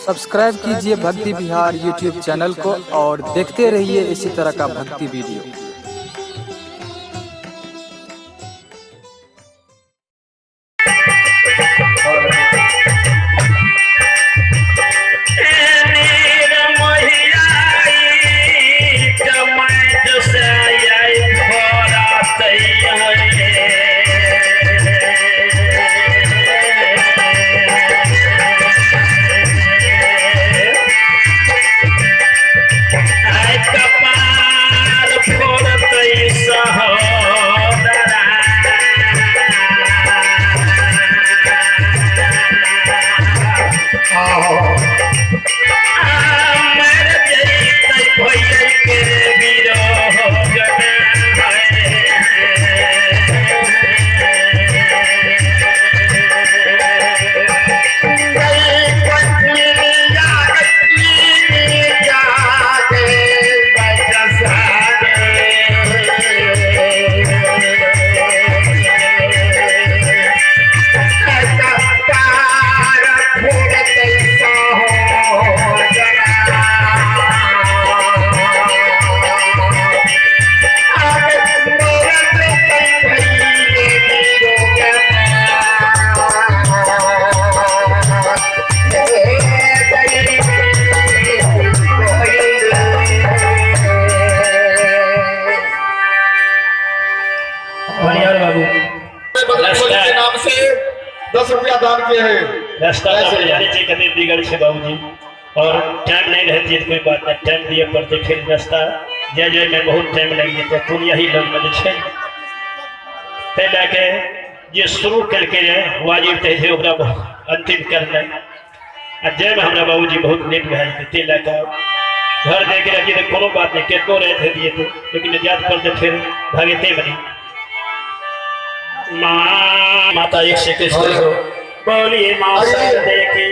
Subscribe कीजिए भक्ति Bihar YouTube channel को और देखते रहिए इसी तरह का भक्ति वीडियो। के नाम से 10 रुपया दान किए हैं। रास्ता जाने चाहिए कभी बिगड़ छे बाबूजी, और टाइम नहीं रहती है तो कोई बात नहीं, टाइम दिए पड़ते फिर रास्ता जाए जाए में बहुत टाइम लग जाते, दुनिया ही लग में छे तै लए जे शुरू करके वाजिब थे ओकरा अंतिम करना। आ जाए में हमरा बाबूजी बहुत लेट भए जेतै, तै लए कऽ घर जाइके रहिए तऽ कोनो बात नहीं, केतनो रहते दिए तो, लेकिन जात पड़ते फिर भागते बनी। माँ माता एक से कृष्ण हो बोलिए माँ शारदे की।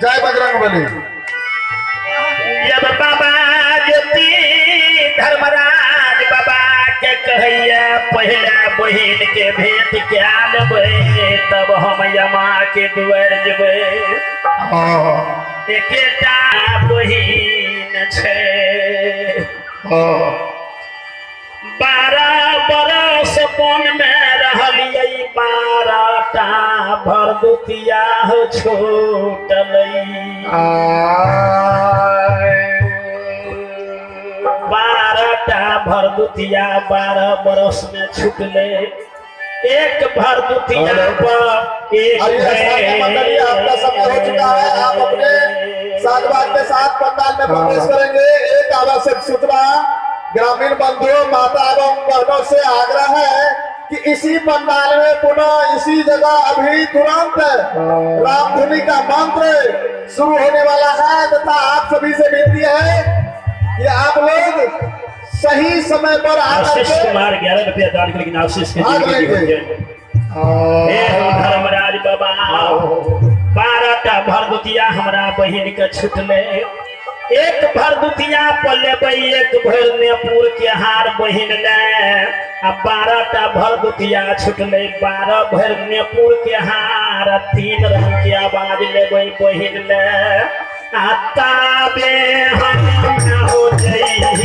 जय बजरंगबली। जब बाबा ज्योति धर्मराज बाबा के कहैया पहला बहिन के भेंट क्या लेबै तब हम यमा के दुआर जेबै। एकेटा बहिन छै 12 बरस वन में रहलियै, 12 टा भरदुतिया छूटलै, 12 टा भरदुतिया 12 बरस में छूटलै। एक भरदुतिया पर एक आपका समय हो चुका है, आप अपने साधुवाद के साथ पंडाल में प्रवेश करेंगे। एक आवश्यक सूचना ग्रामीण बंधुओं, माता एवं बहनों से आग्रह है कि इसी पंडाल में पुनः इसी जगह अभी तुरंत रामधुनी का मंत्र शुरू होने वाला है तथा आप सभी से विनती है कि आप लोग सही समय पर आकर कुमार 11 रुपया दान लेकिन आशीष के धर्मराज बाबा 12 टा भरदुतिया हमरा बहिन के छुटले, एक भरदुतिया पर लेबै एक भरि नेपुर के हार बहिन ले, आ 12 टा भरदुतिया छुटले 12 भरि नेपुर के हार 3 रंग के आवाज लेबै बहिन ले। आ ताबे हम हो जइबै।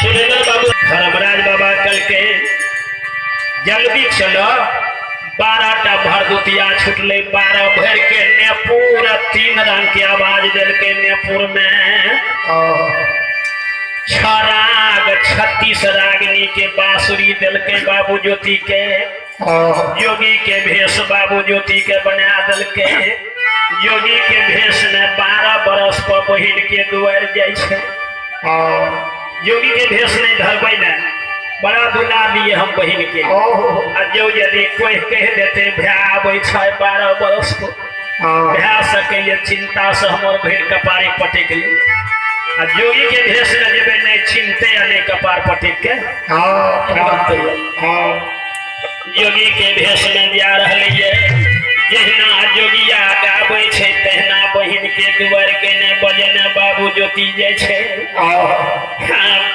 सुरेंद्र बाबू धर्मराज बाबा कल के जल्दी चलो, 12 टा भरदुतिया छुटले, 12 भर के नेपुर 3 रंग के आवाज दिलके नेपुर में 6 राग 36 रागनी के बांसुरी दिलके बाबू ज्योति के, योगी के भेष बाबू ज्योति के बना दिलके। योगी के भेष में 12 बरस पर बहिन के दुआर जाइ छै, योगी के भेष नहीं धरबै ने बड़ा दुला दिए हम बहिन के। आ जो यदि कोई कह देते भै आबै छै 12 बरस को भै सकैए, चिंता से हमर बहिन कपारे पटक ले। आ जोगी के भेष में जेबै नहि चिन्हते आ नहि कपार पटक के। हाँ हाँ। जोगी के भेष में जा रहलियै, जहिना जोगिया गाबै छै तहिना बहिन के दुआर के ने बजेने बाबू ज्योति जाइ छै।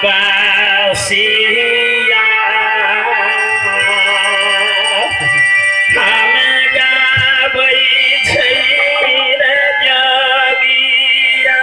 बासिया हम गाबै छै रे जोगिया,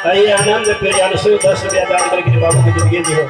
अरे आनंद प्रियांशु 10 रुपया दान करके बाबू की जिंदगी जी हो।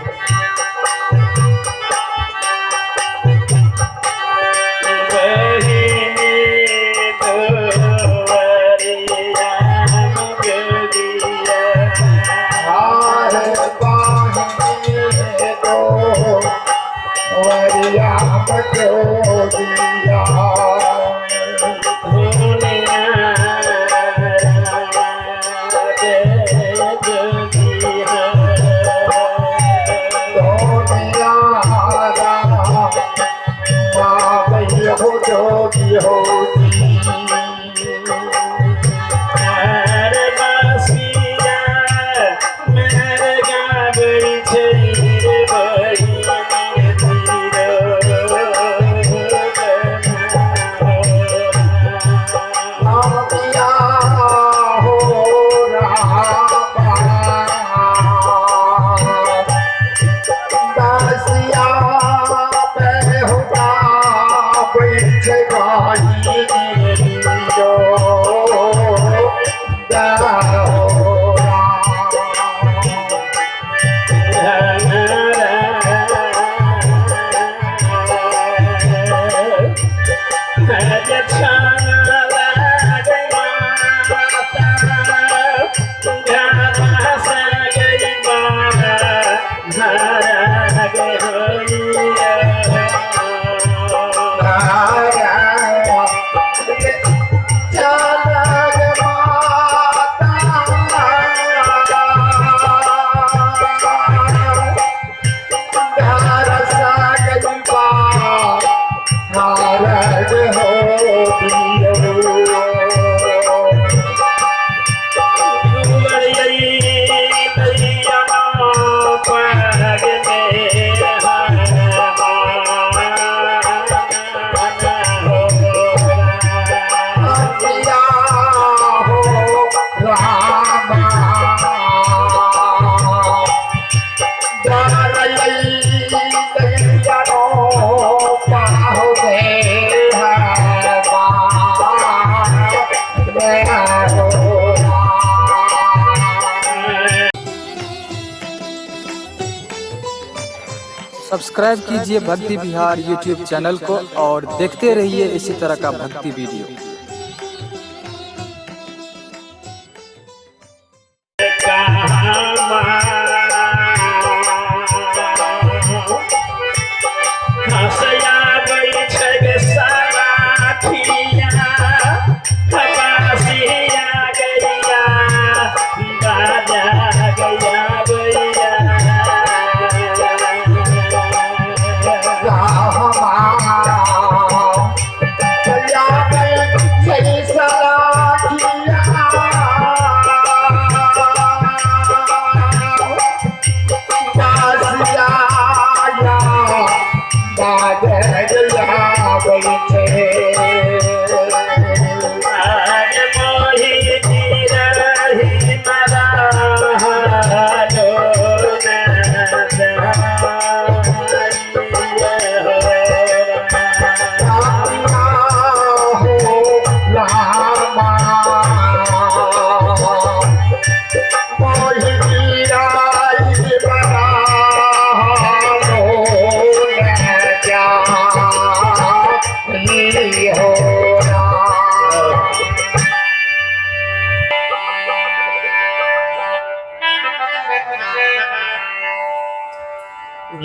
सब्सक्राइब कीजिए भक्ति बिहार यूट्यूब चैनल को और देखते रहिए इसी तरह का भक्ति वीडियो।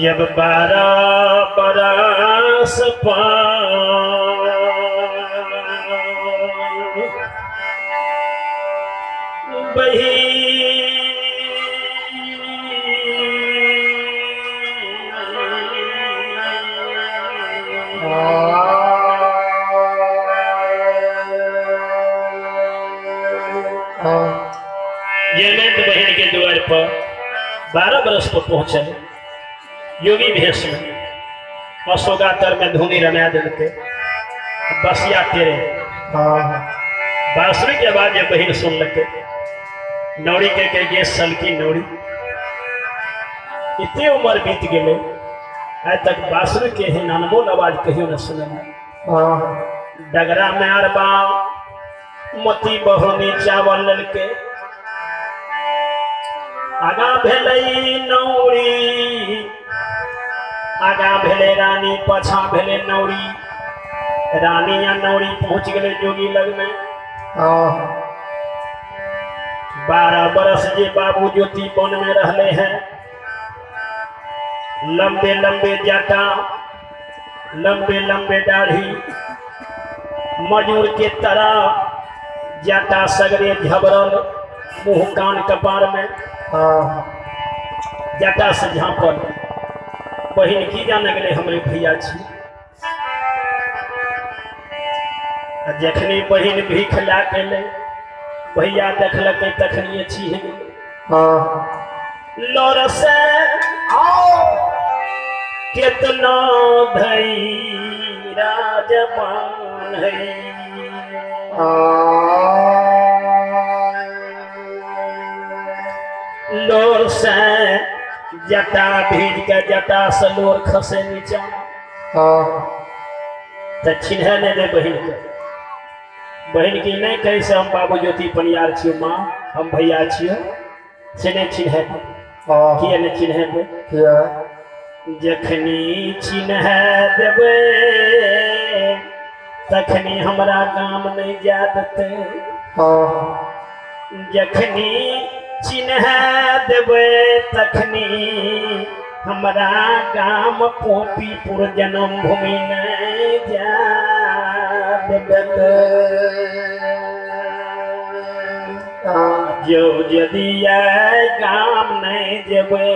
जब 12 बरस बही जयवंत बहन के द्वार पर 12 बरस पर पहुंचल योगी भेष में अशोका तर में धुनी रमा दिलके बसिया तेरे बांसुरी के बाद ये बहन सुन लके नौड़ी के के सलकी नौड़ी इतने उम्र बीत गए आज तक बांसुरी के ही अनमोल आवाज कहियो न सुनल। डगरा में अरबा मोती बहुनी चावल ललके आगा भेलै नौड़ी आगा भेले रानी पाछा भेले नौड़ी रानी या नौड़ी पहुंच गए जोगी लग में। 12 बरस जे बाबू ज्योति वन में रहले हैं लंबे लंबे जाटा लंबे लंबे दाढ़ी मजूर के तरह जाटा सगरे झबरल मुंह कान कपार में जाटा से झाँपल। बहिन की जाने गए हमरे भैया छी। जखनी बहिन भीख ला के ले भैया देखलकै तखनी छी लोर से केतना धई राजमान है लोर से जटा भीज के जटा से लोर खसे नीचा तो चिन्ह नहीं दे बहिन के। बहिन की नहीं कही से हम बाबू ज्योति पनियार छियो माँ हम भैया छियो से नहीं चिन्ह किया नहीं चिन्ह दे। जखनी चिन्ह देवे तखनी हमरा गाम नहीं जा देते जखनी चिन्ह देवे तखनी हमरा गाम पोपीपुर जन्म भूमि नहीं जा देते। जो यदि गाम नहीं जेबे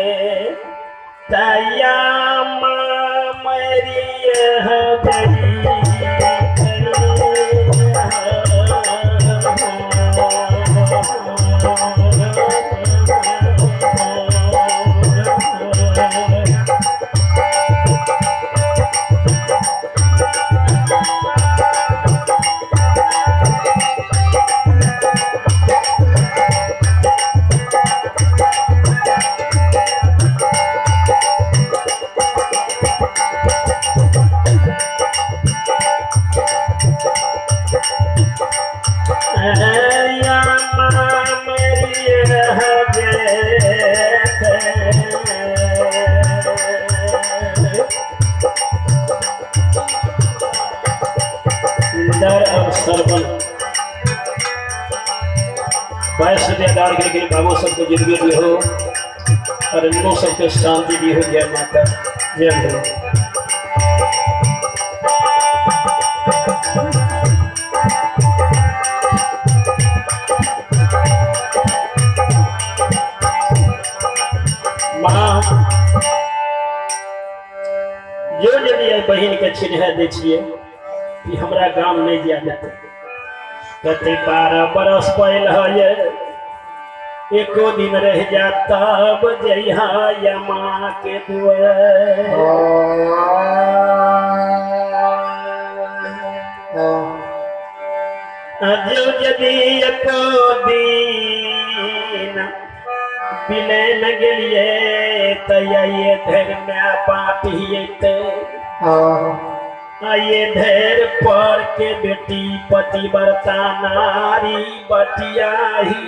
तैया मरी सुंदर और सरबन 22 रुपया दान के लिए बाबू सबके जिंदगी दी हो और इनको सबके शांति दी हो। जय माता, जय भोले। माँ जो यदि बहिन के चिन्ह दै छियै कि हमरा गाम नहीं जाय देतै। कते 12 बरस पहल है, एको दिन रह जा तब जइहा या माँ के दुआर। जो यदि एको दिन बिलय में गेलिए तैये धरि my बाप हियते, आइए धैर पर के बेटी पतिव्रता नारी बटिया ही।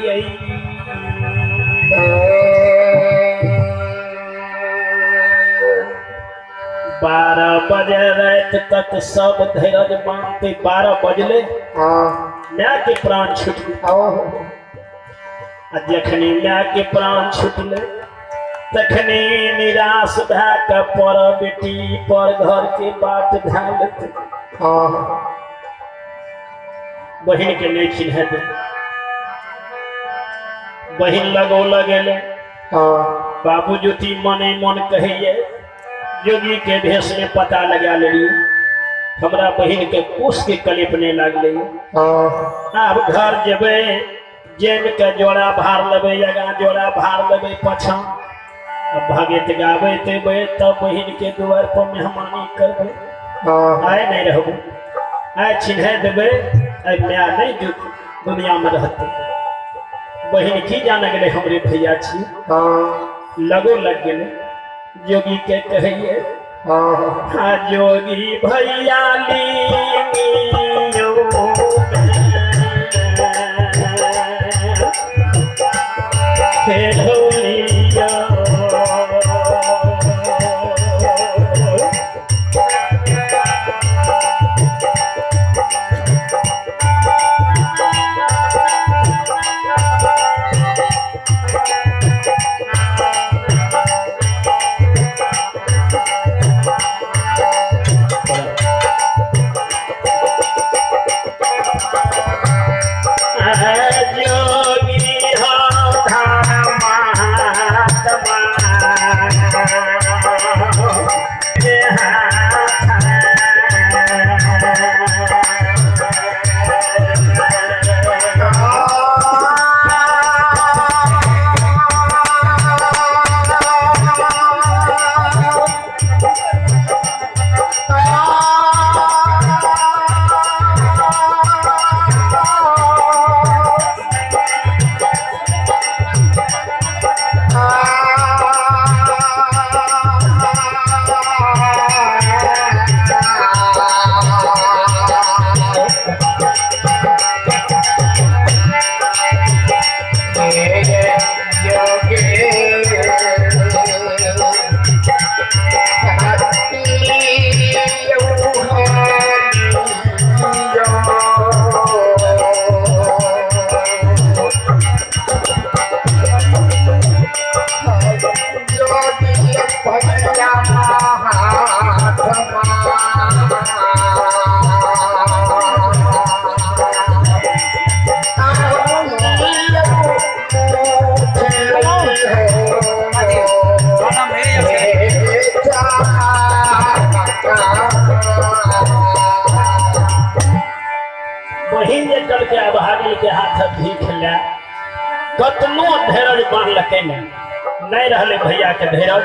12 बजे रात तक सब धैर्य बांधते। 12 बजले my के प्राण छूटले। आ जखनी my के प्राण छूटले तखनी निराश भए के पर बेटी पर घर के बाट धए लेतै। बहिन के नहीं चिन्ह दे। बहिन लगो लगेले। बाबू ज्योति मने मन कहिए योगी के भेष में पता लगा लेलिए हमरा बहिन के कुश के कलिप नहीं लागले। आब घर जेबै जेन के जोड़ा भार लेबै, आगाँ जोड़ा भार लेबै पाछाँ। भगत गाबैत एबै तब बहिन के दुआर पर मेहमानी करबै। आइ नहीं रहबै, आइ चिन्ह देबै, आइ my नहीं दुनिया में रहतै। बहिन की जाने गेलै हमरे भैया छी। लगो लग गेलै। जोगी के कहिए हाँ जोगी भैया लियो लिया। बहिन जे चल के अभागिल के हाथ भीख ले कतनो धैर्य बांधलकै ने नहीं रहले भैया के धैर्य।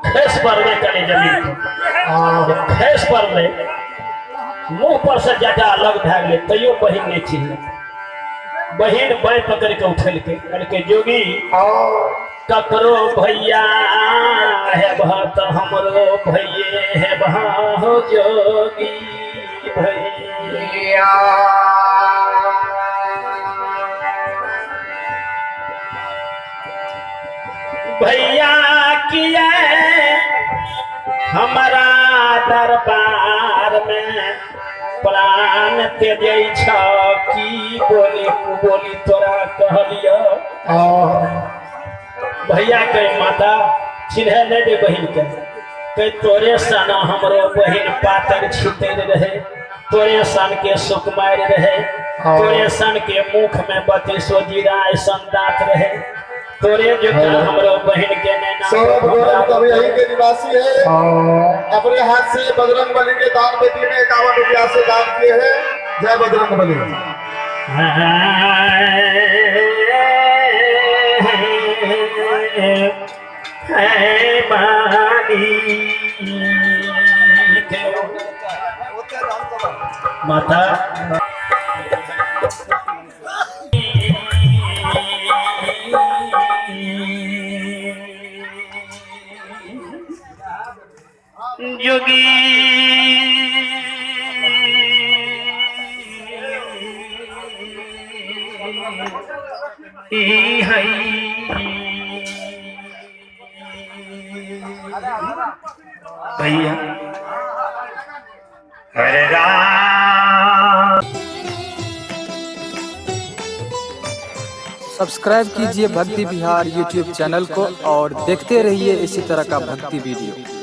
खस पड़ले कने जमीन पर, खस पड़ले, मुंह पर से जटा अलग भए गेलै, तैयो बहिन नहीं चिन्हलकै। बहिन बाँहि पकड़ के उठेलकै, कहलकै जोगी ककरो भैया है भत हमरो भैये है हो जोगी भैया। भैया किया हमारा दरबार में प्राण त्यजै छ की बोली कुबोली तोरा कहलियो। भैया के माता चिन्ह नहीं दे बहिन के, के तोरे सन हमरो बहिन पातर छितर रहे, तोरे सन के सुकुमार रहे, तोरे सन के मुख में बत्तीसो जीरा ऐसन दांत रहे, तोरे जो हमरो बहिन के नैना। सौरभ गौरव कभी यहीं के निवासी है, अपने हाथ से बजरंग बली के दान पेटी में 51 रुपया से दान किए हैं। जय बजरंग बली। माता जोगी भैया हरे राम। सब्सक्राइब कीजिए भक्ति बिहार यूट्यूब चैनल को और देखते रहिए इसी तरह का भक्ति वीडियो।